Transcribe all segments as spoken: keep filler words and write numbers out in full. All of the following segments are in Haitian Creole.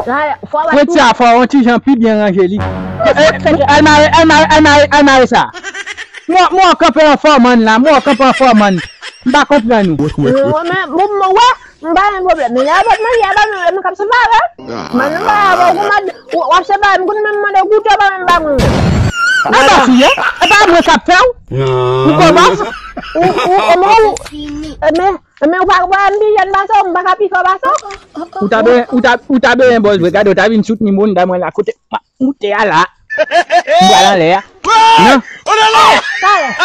Fò wè tou. Pwenti a fò, yon ti jan pi byen ranje li. Al mare, al mare, al mare, al mare sa. Mwen, mwen kanpe an fòman la, mwen kanpe an fòman. M pa konprann ou. Mwen, mwen, mwen, mwen, wè, m pa gen pwoblèm. Men lè w ap manje, a pa mwen, mwen k ap separe. Mwen, m pa avè w, w ap separe, m konn menm mande w goute, w pa menm ba mwen menm. A ba fi, e pa mwen k ap fè w. Ou kòmanse. Ou, ou, ou, ou, men, men ou pa, ou pa wè m pi jèn pase w, m pa ka pi fò pase w. Ou ta benyen, ou ta, ou ta benyen bòs vre, gade, ou ta vin soutni moun, dam mwen la, kote, m ap moute a la. M pral anlè a. Non.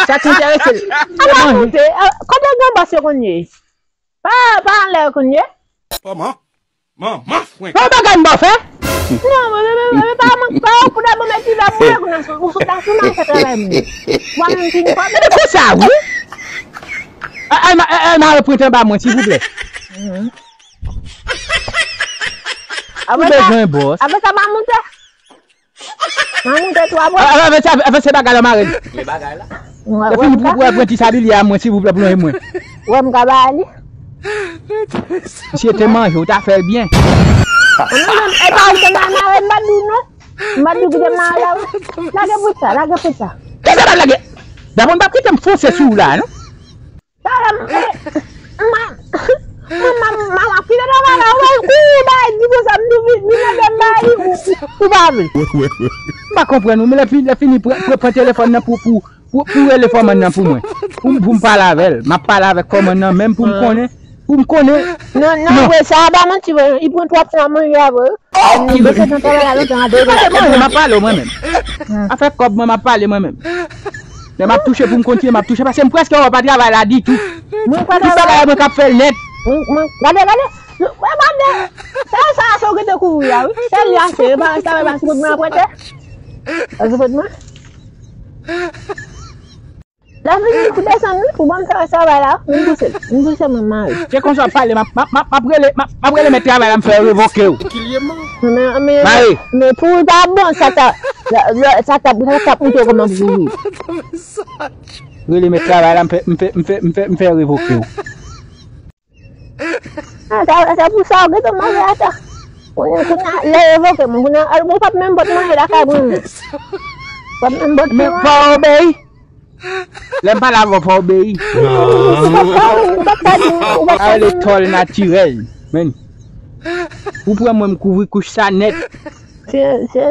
Sa k enterese l. Ala moute, kote gran bòs yo konn ye? Pa, pa anlè yo konn ye. Kòman? Manman frenk. Bon bagay m ba w fè. Non, men, men, men, men, pa mank pa w pou dam mwen mèt di dam mwen, ou nan sou, ou sou, sou nan fè travay mwen. Ou pa menm fini fò. Gade konsa, wi. Al, al, al, al mare pwent anba mwen, silvouplè. Ou bezwen bòs. Apre sa, m a moute. M a moute twa bòs. Avanse, avanse bagay la, mare l. Men bagay la. Lè fini pou, pou, pou ti sabilye a mwen, silvouplè, pou lonje mwen. Wè, m ka ba li. Si se te manje, ou ta fè l byen. Mwen menm, e pa ou te mare, mare, m pa di w non. M pa di w ki te mare la, wi. Lage pwent sa, lage pwent sa. Kisa m ap lage? Dabò, m p ap kite m fonse sou ou la, non. Talè m, e, m, m, m, m, m ap kite travay la, ou wè, ou bay di konsa, m tou vin, vin mande m bay li, ou, ou pa vle. M pa konprann ou, men lè fini, lè fini, pran, pran, pran telefòn nan pou, pou, pou, pou rele fòman nan pou mwen. Pou, pou m pale avè l. M ap pale avèk fòman nan, menm pou m konnen, pou m konnen. Non, non, vre, sa a pa manti, vre. Li pran twòp tan manje a, vre. Mwen se nan travay la lontan, a doze. M ap pale mwen menm. Afè kòb mwen, m ap pale mwen menm. Lè m ap touche pou m kontinye, m ap touche. Paske m prèske wè w pa travay la ditou. Tout bagay mwen k ap fè l nèt. Mwen, mwen, gade, gade. Wè, gade. Sa, sa, sa, w gentan kouvri a, wi. Se li a, se, e pa, sa, e pa sou kont mwen ap rete. Pa sou kont mwen. Lè m vini pou desann wi, pou ban m fè travay la, m pouse l. M pouse mwen mare. Se konsa w ap pale, m ap, m ap, m ap, m ap rele, m ap, m ap rele mèt travay la, m fè yo revoke w. Men, men, men pou w ta bon, sa ta, sa ta, sa ta moute w kòman pou ou. Rele mèt travay la, m fè, m fè, m fè, m fè, m fè revoke w. Ah, sa, se pou sa w gentan manje ata. Kounye a, kounye a, lè yo revoke mwen, kounye a, ou p ap menm pot manje lakay mwen menm. Ou p ap menm pot manje. Men fò w obeyi. Lè m pale avè w, fò w obeyi. Ou p ap, ou p ap ka di, ou p ap ka di. Sa rele tòl natirèl, men. Ou pran mwen, m kouvri kouch sa nèt. Se, se,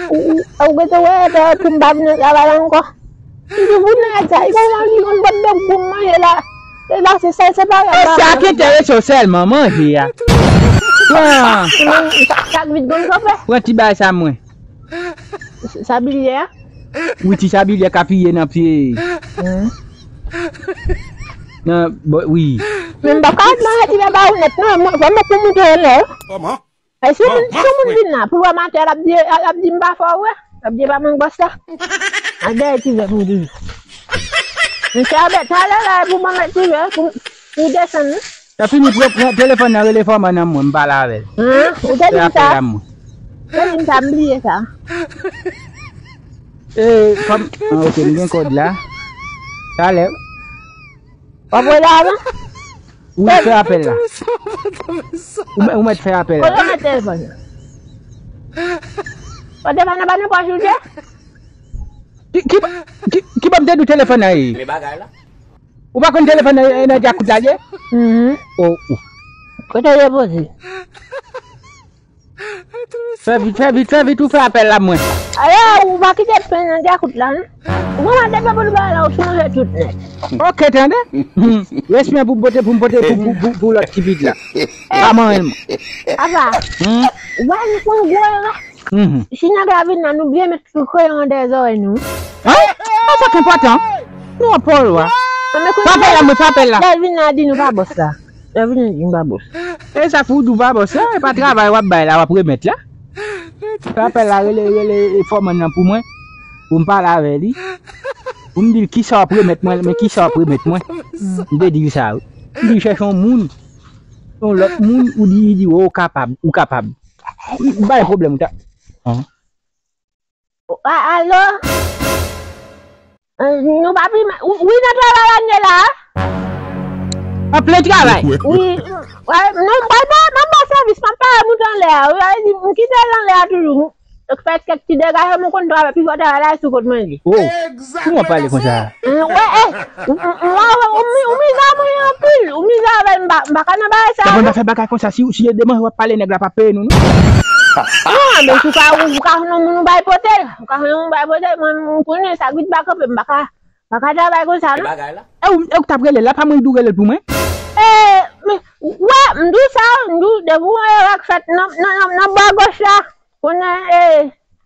ou, ou, ou gentan wè, pou m pa vin nan travay la ankò. Li di pou nèg sa, li konn, li konn pot de pou m manje la. E la, se sa, se pa. E sa ki enterese w sèlman, manje a. Pran. Sa, sa k vit konn sa fè. Pran ti bagay sa mwen. Sabilye a? Wi, ti sabilye k apiye nan pye. Nan, wi. Men m pa ka manje ti bagay ou nèt, non, mwen, fò m pou moute anlè. Kòman? E si yon moun, si yon moun vin la, pou l wè m atè, l ap di, l ap di m pa fò, wè. L ap di e pa mwen k bòs la. Ak dèyè ti vè pou w toujou. Men se avèk talè la, pou ban mèt ti vè, pou, pou desann, wi. Sa fini, pran, pran telefòn nan, rele fòman nan mwen, m pale avè l. Ou te di m sa? Fè apèl a mwen. Ou te di m sa, m bliye sa. E, kòm, ah, ok, m gen kòd la. Talè. W ap rele avan? Ou mèt fè apèl la. Ou mèt, ou mèt fè apèl la. Kote w mèt telefòn nan? Kote w mèt telefòn nan, pa nan pòch ou te? Ki, ki, ki, ki bò m te di w telefòn nan ye? Men bagay la. Ou pa konn telefòn nan, nan djakout la ye? Mhm. Oh, oh. Kote w depoze? Fè vit, fè vit, fè vit, ou fè apèl la mwen. Alè, ou pa kite pen nan djakout la, non? Ou konn depi pou l bay la, ou chanje tout nèt. Ok, tande? Hmm. Respe pou pote, pou m pote, pou, pou, pou, pou lòt ki vit la. Pa manyen l mwen. Papa, hmm? Ou pa di pou nou gwo erè? Mhm. Si nèg la vin la, nou byen met kreyon an dèyè zòrèy nou. Hein? Sa k enpòtan. Nou an pòl wa. Fè apèl la, mwen fè apèl la. Lè l vin la, di nou pa bòs la. Lè l vin, di nou pa bòs. E sa k pou w di w pa bòs la, e pa travay w ap bay la, w ap remèt la. Fè apèl la, rele, rele fòman nan pou mwen. Pou m pale avè li. Pou m di l kisa w ap remèt mwen, men kisa w ap remèt mwen. M te di l sa, wi. M di l chèche yon moun. Yon lòt moun, ou di, li di, oh, ou kapab, ou kapab. M pa gen pwoblèm, ou ta. Hein? A, alo? Eh, nou pa pi ma-, wi, wi, nan travay la, n ye la. An plen travay? Wi. Wè, non, m pral ba, m ap ba sèvis, m ap pare moute anlè A, ou ta di, m kite l anlè a toujou. Fè kèk ti degaje, mwen konn travay, pi fò travay la sou kont mwen li. Oh, kouman w pale konsa? Mwen, eh, ou mize avè mwen anpil, ou mize avè m, m pa ka nan bagay sa. Sa bon, pa fè bagay konsa, si, si e demen w ap pale, nèg la pa peye nou, non? Non, men si w ka, ou ka nan moun ou bay pote l, ou ka nan moun bay pote l, mwen, m konnen sa ki t pa kanpe, m pa ka, m pa ka travay konsa, non. E ou, e ou k t ap rele l la, pa mwen ki dwe rele l pou mwen? E, men, wè, m di w sa, m di w, depi yon erè k fèt nan, nan, nan, nan bò gòch la, konnen, e,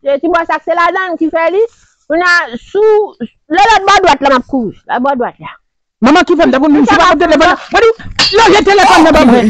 e ti bò sa k se ladan l ki fè li, kounye a, sou, lè lòt bò dwat la, m ap kouri, lòt bò dwat la. Manman ki fè m t ap konn moun si w pa konn telefòn nan. Mwen di w, lonje telefòn nan ban mwen.